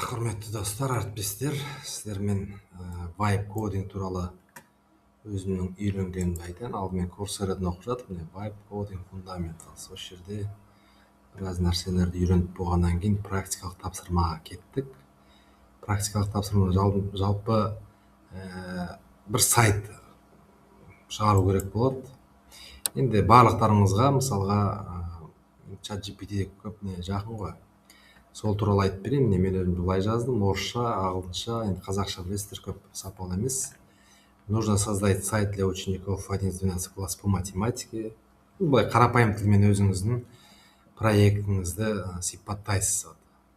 Құрметті достар, әріптестер, сіздермен vibe coding туралы өзімнің үйренгенімді айтайын. Алдымен Курсерадан оқып жатырмын, міне, Vibe Coding Fundamentals. Осы жерде біраз нәрселерді үйреніп болғаннан кейін практикалық тапсырмаға кеттік. Практикалық тапсырма жалпы бір сайт шығару керек болады. Енді барлықтарыңызға, мысалға, ChatGPT көбіне жақын ғой, сол туралы айтып берейін. Міне, мен өзім былай жаздым: орысша, ағылшынша, енді қазақша, білесіздер, көп сапалы емес. Нужно создать сайт для учеников 11-12 класс по математике. Былай қарапайым тілмен өзіңіздің проектіңізді сипаттайсыз.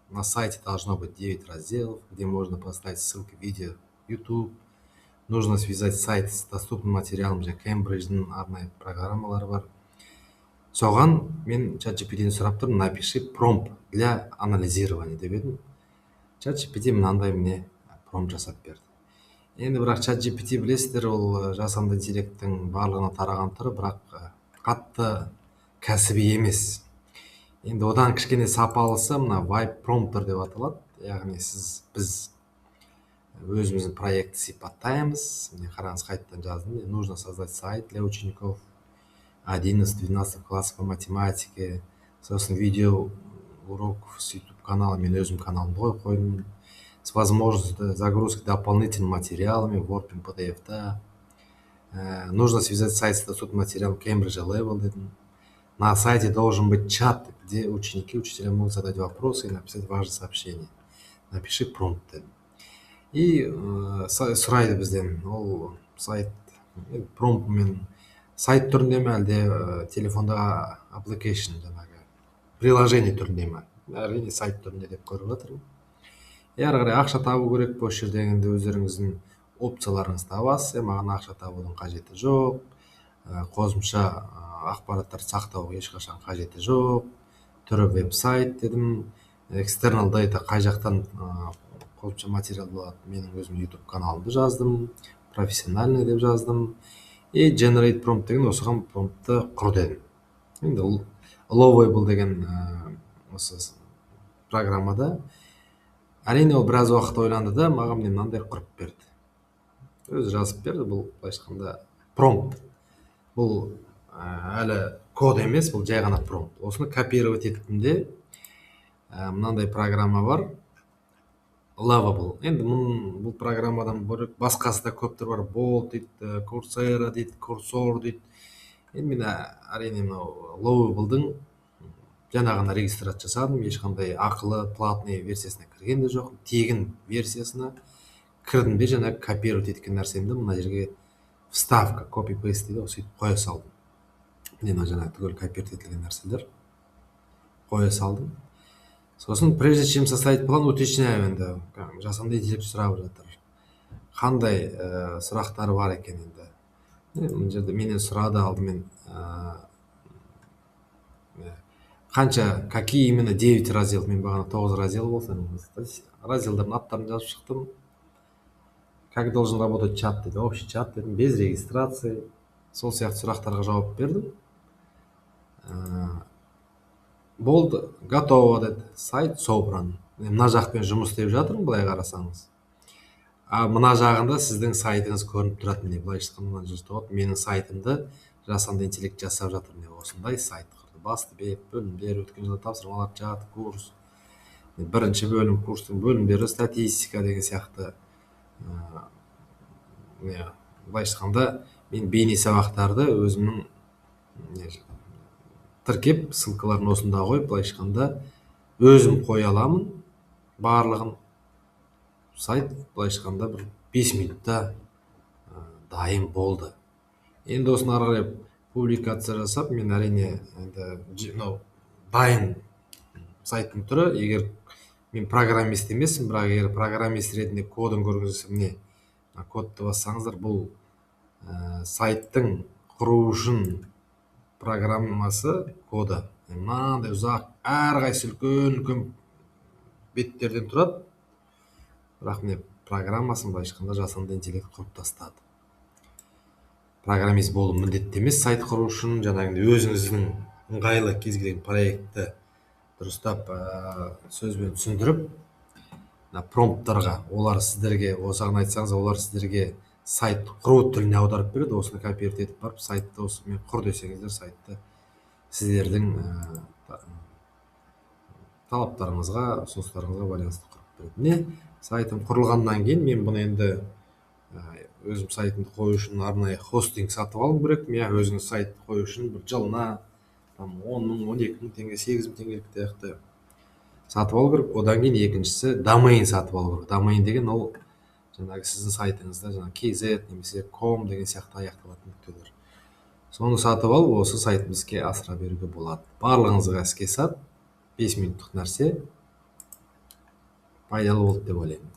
На сайте должно быть 9 разделов, где можно поставить ссылки, видео, YouTube. Нужно связать сайт с доступным материалом. Және Кембридждің арнайы программалары бар. Соған мен ChatGPT сұрап тұрмын: «Напиши промпт для анализирования», — деп едім. ChatGPT мынандай, міне, промпт жасап берді. Енді бірақ ChatGPT, білесіздер, ол жасанды интеллекттің барлығына тараған түрі, бірақ қатты кәсіби емес. Енді одан кішкене сапалысы мына Vibe Prompter деп аталады. Яғни сіз, біз өзіміздің проектті сипаттаймыз. Міне, қараңыз, қайтадан жаздым: нужно создать сайт для учеников 11-12 класс по математике. Сосын видео урок с YouTube канала, мен өзім каналымды қойып қойдым, с возможностью загрузки дополнительными материалами Word пен PDF та. Нужно связать сайт с доступным материалом Cambridge Level дедім. На сайте должен быть чат, где ученики, учителя могут задать вопросы и написать важные сообщения, напиши промпт дедім. И сұрайды бізден: ол сайт промптмен сайт түрінде ме, әлде телефондағы application, жаңағы приложение түрінде ме? Әрине, сайт түрінде деп көріп жатырмын. И ары қарай ақша табу керек па? Осы жерде енді өздеріңіздің опцияларыңызды табасыз. Маған ақша табудың қажеті жоқ, қосымша ақпараттарды сақтау ешқашан қажеті жоқ. Түрі веб сайт дедім. External data, қай жақтан қосымша материал болады? Менің өзім YouTube каналымды жаздым, профессиональный деп жаздым. И generate prompt деген, осыған промптты құр дедім. Енді Lovable деген осы программада, әрине, ол біраз уақыт ойланды да, маған, міне, мынандай құрып берді, өзі жазып берді. Бұл, былайша айтқанда, промпт. Бұл әлі код емес, бұл жай ғана промпт. Осыны копировать еттім де, мынандай программа бар, Lovable. Енді бұл программадан бөлек басқасы да көп түрі бар: Bolt дейді, Coursera дейді, Cursor дейді. Енді мен, әрине, мынау Lovable-дың жаңа ғана регистрация жасадым, ешқандай ақылы, платный версиясына кірген де жоқпын. Тегін версиясына кірдім де, жаңағы копировать еткен нәрсемді мына жерге вставка, copy paste дейді ғой, сөйтіп қоя салдым. Міне, мына жаңағы түгел копировать етілген нәрселер, қоя салдым. Сосын «Прежде чем составить план, уточняю». Енді жасанды интеллект сұрап жатыр, қандай сұрақтар бар екен. Енді мына жерде менен сұрады алдымен: қанша, какие именно девять раздел? Мен бағана тоғыз раздел болса, разделдардың аттарын жазып шықтым. «Как должен работать чат?» — дейді. «Общий чат» дедім, «без регистрации». Сол сияқты сұрақтарға жауап бердім. Болды, «Готово» деді, «Сайт собран». Мына жақпен жұмыс істеп жатырмын, былай қарасаңыз. А мына жағында сіздің сайтыңыз көрініп тұрады. Міне, былайша айтқанда, мына жерде тұрады. Менің сайтымды жасанды интеллект жасап жатыр. Міне, осындай сайт құрды: басты бет, бөлімдер, өткен жылы тапсырмалар, чат, курс, бірінші бөлім, курстың бөлімдері, статистика деген сияқты. Міне, былайша айтқанда, мен бейне сабақтарды өзімнің тіркеп, ссылкаларын осында қойып, былайша айтқанда, өзім қоя аламын барлығын. Сайт, былайша айтқанда, бір 5 минутта дайын болды. Енді осыны ары қарай публикация жасап, мен, әрине, енді мынау дайын сайттың түрі. Егер, мен программист емеспін, бірақ егер программист ретінде кодын көргіңіз келсе, міне, мына кодты бассаңыздар, бұл сайттың құру үшін программасы, коды мынандай ұзақ, әрқайсысы үлкен үлкен беттерден тұрады. Бірақ, міне, программасын, былайша айтқанда, жасанды интеллект құрып тастады. Программист болу міндетті емес сайт құру үшін. Жаңағындай өзіңіздің ыңғайлы кез келген проектті дұрыстап сөзбен түсіндіріп Мына промпттарға олар сіздерге осыған айтсаңыз, олар сіздерге сайт құру тіліне аударып береді. Осыны копировать етіп барып, сайтты осымен құр десеңіздер, сайтты сіздердің талаптарыңызға, ұсыныстарыңызға байланысты құрып береді. Міне, сайтым құрылғаннан кейін мен бұны енді өзім сайтымды қою үшін арнайы хостинг сатып алуым керек. Иә, өзіңіз сайт қою үшін бір жылына там 10 000, 12 000 теңге, 8000 теңгелік сияқты сатып алу керек. Одан кейін екіншісі, домен сатып алу керек. Домен деген ол жаңағы сіздің сайтыңызда жаңағы kz немесе com деген сияқты аяқталатын нүктелер. Соны сатып алып, осы сайтымызды іске асыра беруге болады. Барлығыңызға іске сәт. 5 минуттық нәрсе, пайдалы болды деп ойлаймын.